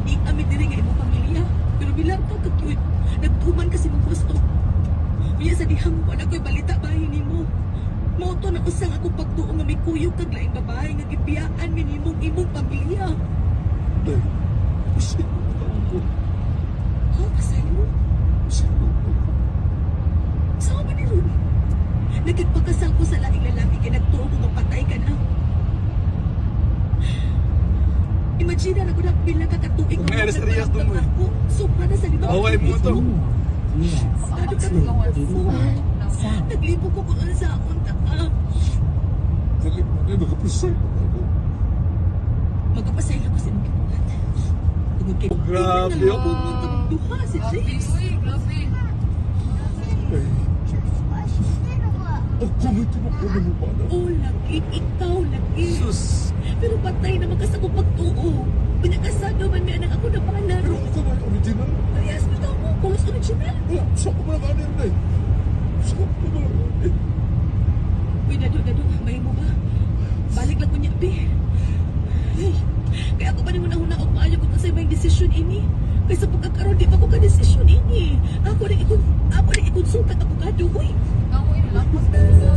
Ni ami diri nga imong pamilya. Pero bilang ka ka-cute, nagtuman kasi mong gusto. Unya sa dihang wala ko'y balita bahin nimo. Mao to na usang ako pagtuo nga may kuyog kag laing babae nga gibiyaan mi nimong imong pamilya. Day, pasaylo na ako. Ha, pasaylo? Pasaylo ako. Sama ba ni Ron? Nagkagpakasal ko sa laing lalaki kay nagtuo ko nga patay ka na. Imagine na ko na pila ka katuig Kung may estrellas dun mo eh. Ako, sobra na sa 5 Away mo to. US Ano ka 285 South. Naglibo ko kung sa akong taka. Dali, ay, magpasaylo na ako. Magpapasaylo ko sa imong gibuhat. Tungod kay Oh, grabe, oh. Pumunta duha si James. Uy, grabe. Day, ako may tinukunan mo ba na? Oh, lagi. Ikaw, lagi. Sus! Pero patay naman ka sa akong pagtuo. Pinakasado man may anak ako na banan. Pero ako na yung original. Parehas bitaw mo, kulos original. Oh, sa ko man ang day. Sa ko man ang ani. Uy, dado, dado, may mo ba? Balik lang ko niya, be. Ay, kaya ako pa rin una-una og maayo kung sa ibang desisyon ini. Kaysa pagkakaroon, di pa ko ka-desisyon ini. Ako rin ikonsulta ang abogado, uy. Ako inilakos na ito.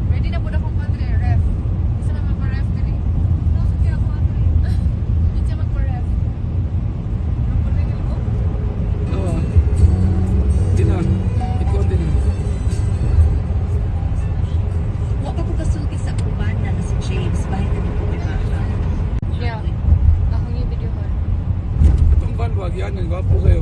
Ready na po na akong padre, ref. Isa na magpa-ref diri. No, sige ako padre. Hindi siya magpa-ref. Ano ko? Oo. Di na. Ikaw din na. Wa pa ko kasulti sa akong bana na si James, bahin na ko kay Mama. Yeah. Akong yung video call. Itong van, wag yan. Ang gwapo kayo.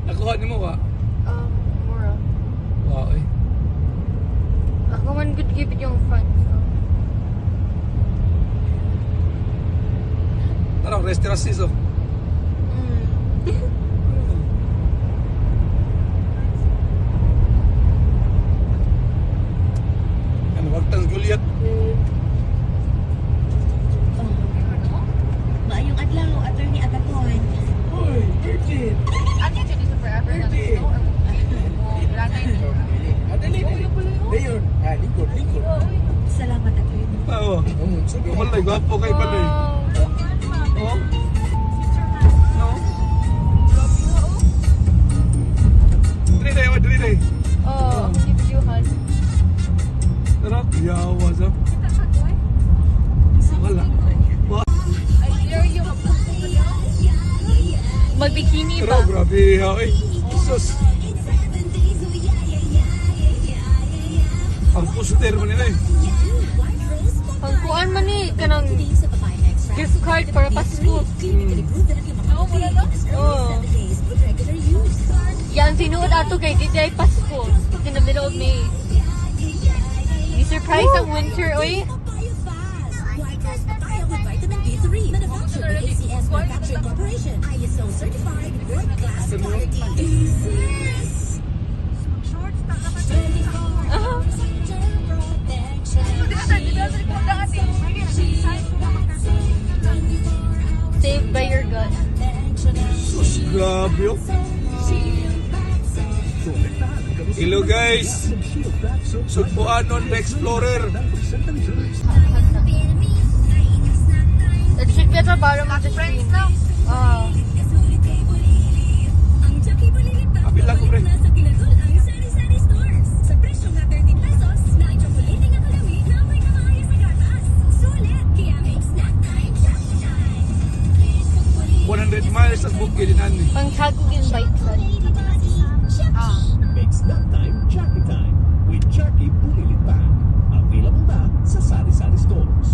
Nakuha ni mo, wa? Mura. Wa, eh. Ako man good give it yung front. So. Tara, rest terraces, oh. Ano, wag tang Juliet. Oh. Maayong adlaw, Attorney Agaton. Hoy, Virgin! Ano yun dito forever na snow or wala Dali, dali. Dayon. Ah, lingkod, lingkod. Salamat, Attorney. Oo. Walay, gwapo kay pala eh. Oh? No? Dili tayo, dili tayo. Oh, akong yung video call. Tara, yawa sa. Wala. Wa- I dare you Magbikini Pero ba? grabe, ha, eh. Sus. Ang poster mo nila eh. Pagkuan man ni kanang gift card para Pasko. Oh. Yan tinuod ato kay di ay Pasko. It's in the middle of May. Di surprise ang winter oy. White Rose Papaya with vitamin B3. Manufactured by ACS Manufacturing Corporation. ISO certified, world-class quality. Saved by your gut. Sus, grabe oh. Hello guys. Sugpuanon the Explorer. It should be at the bottom of the screen. Oh. Apil lang ko pre. Nasa kinagul ang sari-sari stores. Sa presyo nga 13 pesos, na ang chocolate nga kalami na may kamaayos na gatas. Sulit! Kaya make snack time, Chucky time! 100 miles sa bukid din ani. Pangtagog and bike sad. Make snack time, Chucky time with Chucky Bulilit Pack. Available na sa sari-sari stores.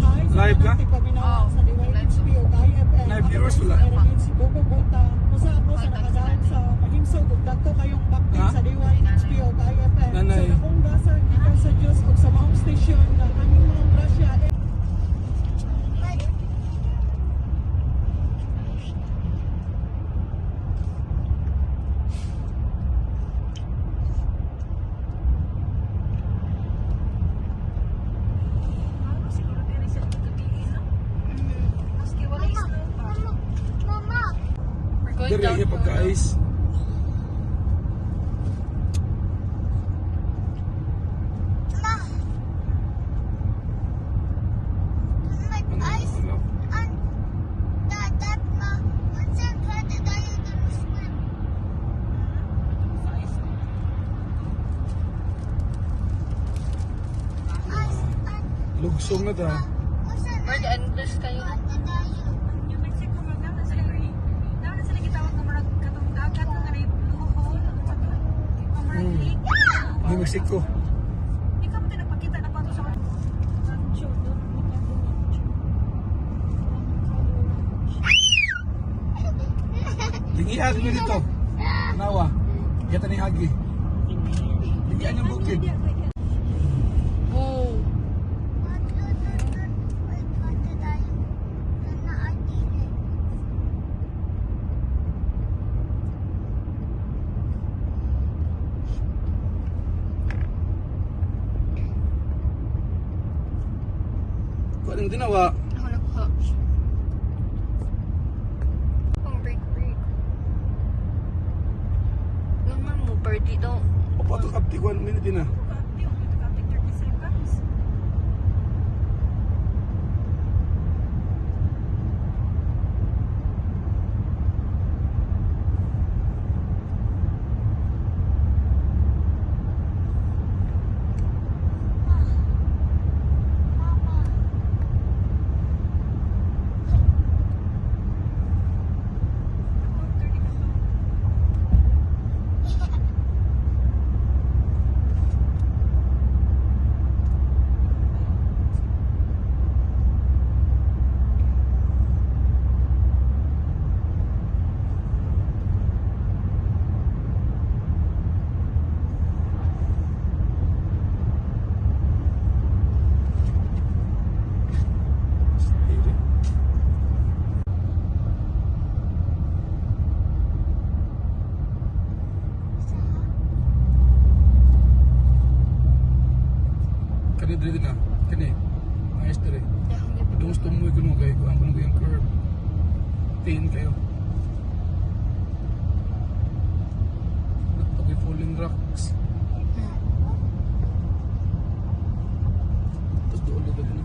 Hi, sa Live ka? mga tigpaminaw sa DYHP o IFM. Live viewers wala. Si Gogo Gota. Usa ako sa nakadaon sa pahimsog ug dagko kayong bakti Ha? sa DYHP o IFM. Nanay. Sa akong dasag gikan sa Dios ug sa maong station nga aming mga grasya We're going Diri down. ay pagka-ice. Ano? na ta. Bird endless kayo. Yung Mexico man na sila na sila gitawag nga murag katong dagat nga na blue hole ano ba to? Nga murag lake. New Mexico. Ikaw mo nagpakita na pa to sa Rancho doon. Lingian nyo dito. Nawa. Yata ni Agi. Lingian yung bukid. Whoa. Kuha ng dinawa. Ako nakuha. Ang break break. Naman mo, birdie daw. Opo, ito kapti. 1 minute din ah. Di mo 30 seconds. Dire. Kani dire din ah. Kani. Ayos dire. Doon gusto mo kuno kay kuan kuno yung curve. Thin kayo. Nagpaki falling rocks. Tapos doon dito din.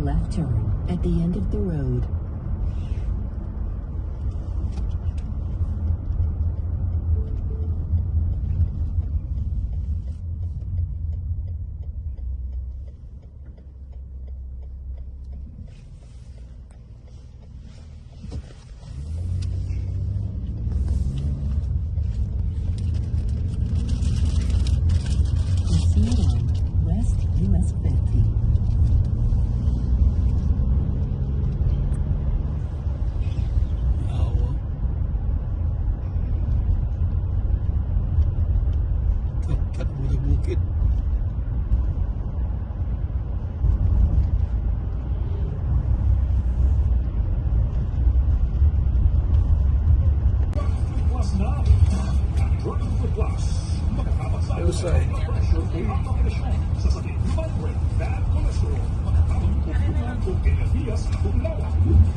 Left turn at the end of the road. Proceed on West US 50. Awa. Kat-kat buda bukid. Hillside.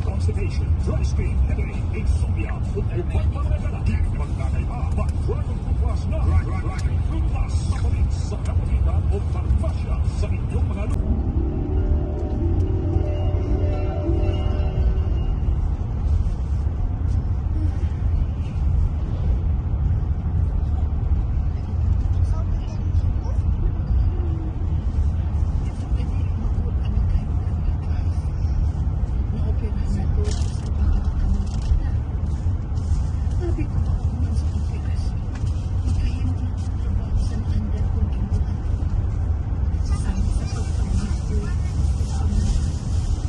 Constipation, dry skin, headache, insomnia, ug ubang mga galakit. Magkakaiba, mag-Dragon Fruit Plus na. Dragon Fruit Plus. Mapalit sa kapatitan o parmasya sa inyong mga Sabi ko man sa operasyon, magkahimo na ang trabaho sa naandar kong gibuhat. Sama sa pagpamako, sa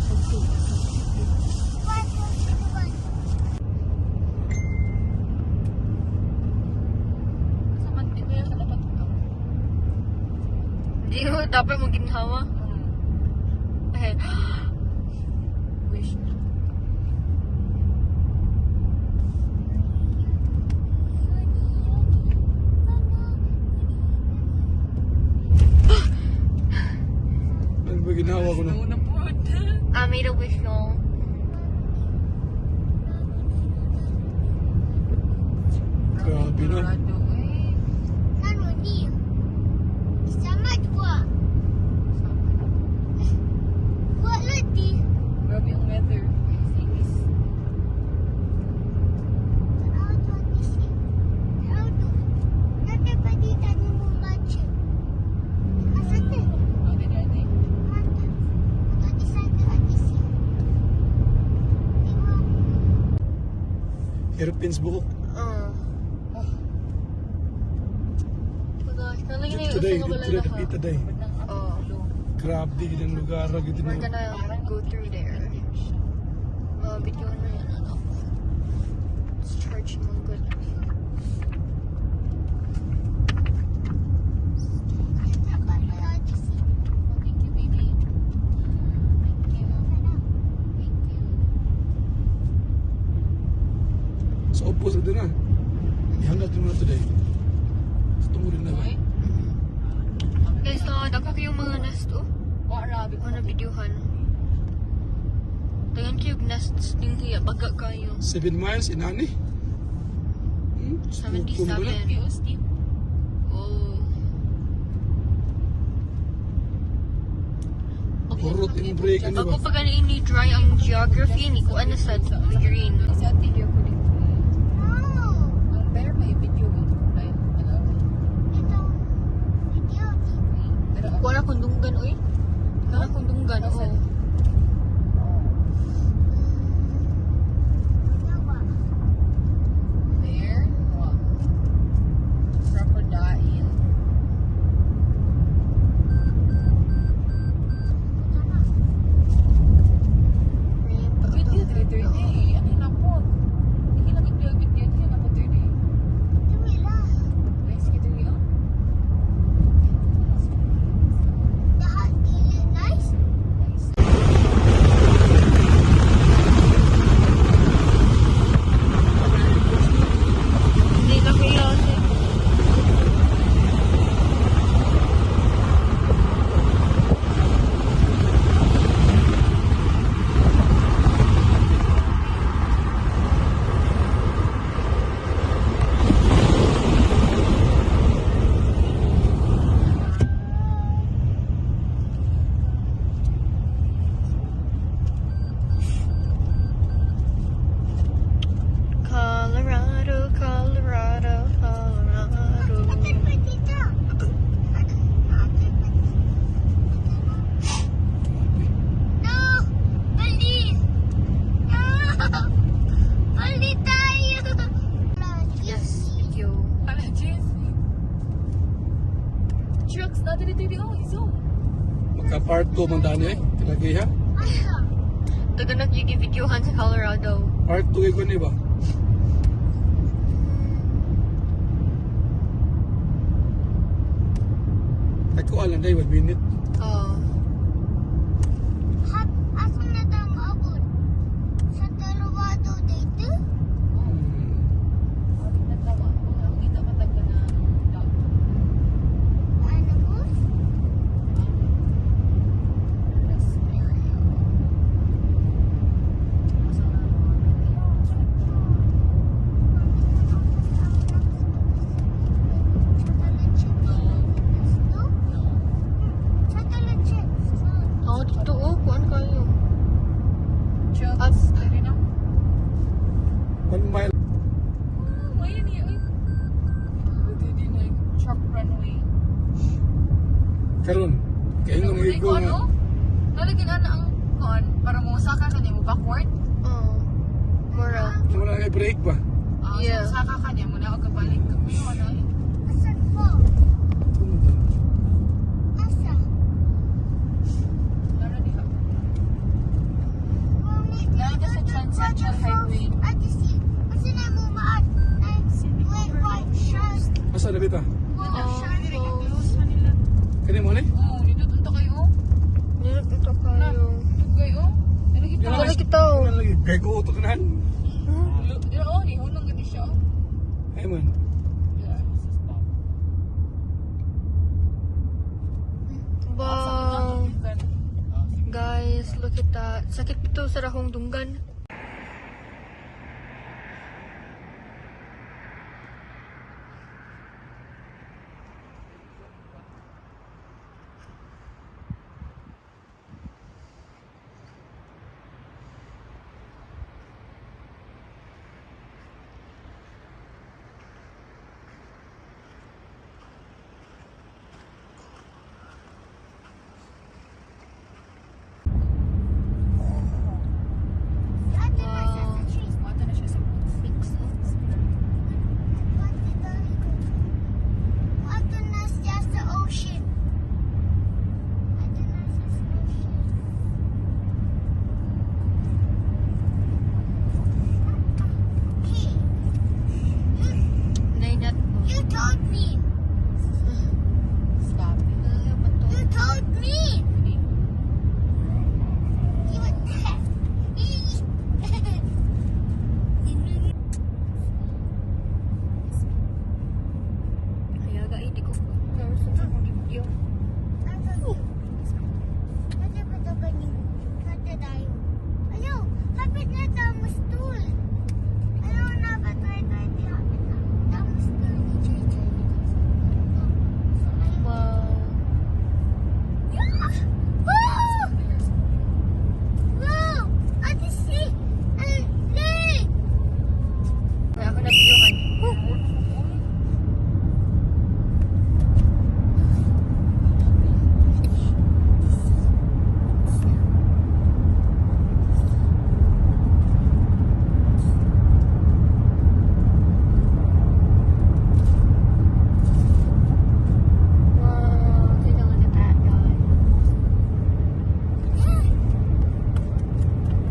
pagtuwa sa Pilipinas. Sa man, di ko yan sa dapat ito. Hindi ko dapat mo ginhawa. Eh, wish. Grabe no. Colorado eh. Ano ni? Sama dua. Wala di. Grabe ang weather. Inis-inis. Oh, di di. Hairpins buhok. Oh. Oh gosh, nalagay na yung Today, uso nga wala today, na ka. today. Oh. Grabe gid ang lugar gid We're no. gonna go through there. Video na yan, ano. Let's charge mo good. Thank you, baby. Thank you. Thank you. Sa opposite din na. Ihangat mo na today. Sa tumurin na ba? Okay. Guys, dako kayong mga nest, oh. Wa rabi Ako na videohan. Tagan kayo nests din hiya, baga kayo. 7 miles inani. 77. Kayo, Steve. Oh. Urot in break ano Bago ba? pa gani ni dry ang geography ni kuan na sa green. Kasi ate here ko dito. Ang bear may video mo. Ay, ano? Pero Kuan na kundunggan oy. Kuan na kundunggan oh. there, wa. Crocodile. Video dire dire eh. Ano na po? Hindi na video video hindi na po dire. Nice kita dire. Oh. Nice. Hindi na kayo. Colorado, Colorado, Colorado. No! Bali! No! Bali tayo! Yes, video. Ala, Jesse. Trucks na dire dire oh, iso. Magka part 2 man dani eh. Tilagay ha. Asa? Taganak yung videohan sa Colorado. Part 2 kay ko ni ba? Ako alam day 1 minute. Oh. Hap, asa na tayo maabot? Sa Colorado dito? Nagtawa. Kita matag na dog. Ano po? Rest area. Oh, dito oh, kuan kayo. Trucks. Dire na. 1 mile. Oh, ayan niya. Ay. Dito na truck runway. Karon kay ngong Ay, igo ko nga. ano? Nalagyan na ang kuan para mo saka ka niya mo backward. Oh. Mura. Wala kay break ba? Ah, Yeah. so, saka ka niya mo na og kabalik ka mo ano. Asan po? Asa? Nara diha. Mami, Nara sa Trans-Central Highway. Ate si, asa na mo maat? Wait, white shirt. Asa na bita? Oh. Kani mo ni? Oh, nindot unta kayo. Nindot kayo. Tugay oh. Ano kita? Wala kita oh. Wala lagi kay ko utok na. Dira oh, ni hunong gani siya. oh. Ay man. Yeah. Wow. Guys, look at that. Sakit ito sa rahong dunggan.